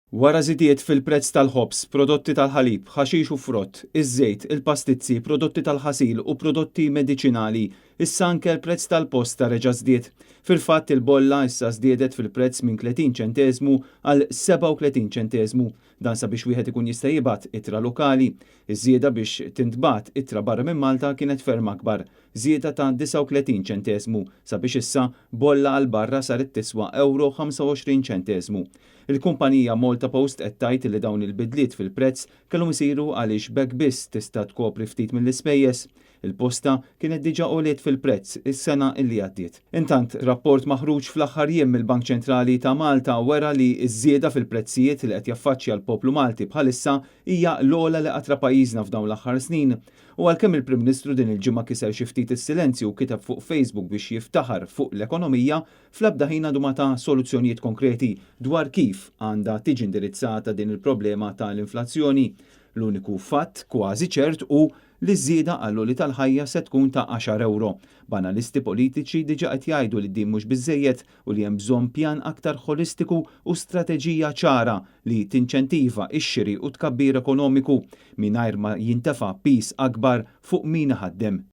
Wara żidiet fil-prezz tal-ħobż, prodotti tal-ħalib, ħaxix u frott, iż-żejt, il-pastizzi, prodotti tal-ħasil u prodotti mediċinali, issa anke l-prezz tal-posta reġa' żdied. Fil-fatt il-bolla issa żdiedet fil-prezz minn 30 ċenteżmu għal 37 ċenteżmu. Dan sabiex wieħed ikun jista' jibgħat ittra lokali. Iż-żieda biex tintbagħat ittra barra minn Malta kienet ferm akbar, żieda ta' 39 ċenteżmu sabiex issa bolla għal barra saret tiswa ewro 25 ċenteżmu. Il-kumpanija Malta Post qed tgħid li dawn il-bidliet fil-prezz kellhom isiru għaliex b'hekk biss tista' tkopri ftit mill-ispejjeż. Il-posta kienet diġà għoliet fil-prezz is-sena illi għaddiet. Intant, rapport maħruġ fl-aħħar jiem mill-Bank Ċentrali ta' Malta wera li ż-żieda fil-prezzijiet li qed jaffaċċja l-poplu Malti bħalissa hija l-ogħla li qatt ra pajjiżna f'dawn l-aħħar snin. U għalkemm il-Prim Ministru din il-ġimgħa kiser xi ftit is-silenzju u kiteb fuq Facebook biex jiftaħar fuq l-ekonomija, fl-ebda ħin għadu ma ta soluzzjonijiet konkreti dwar kif għandha tiġi indirizzata din il-problema tal-inflazzjoni. L-uniku fatt kważi ċert hu li ż-żieda għall-għoli tal-ħajja se tkun ta' 10 ewro. B'analisti politiċi diġà qed jgħidu li din mhux biżżejjed u li hemm bżonn pjan aktar ħolistiku u strateġija ċara li tinċentiva x-xiri u tkabbir ekonomiku mingħajr ma jintefa' piż akbar fuq min iħaddem.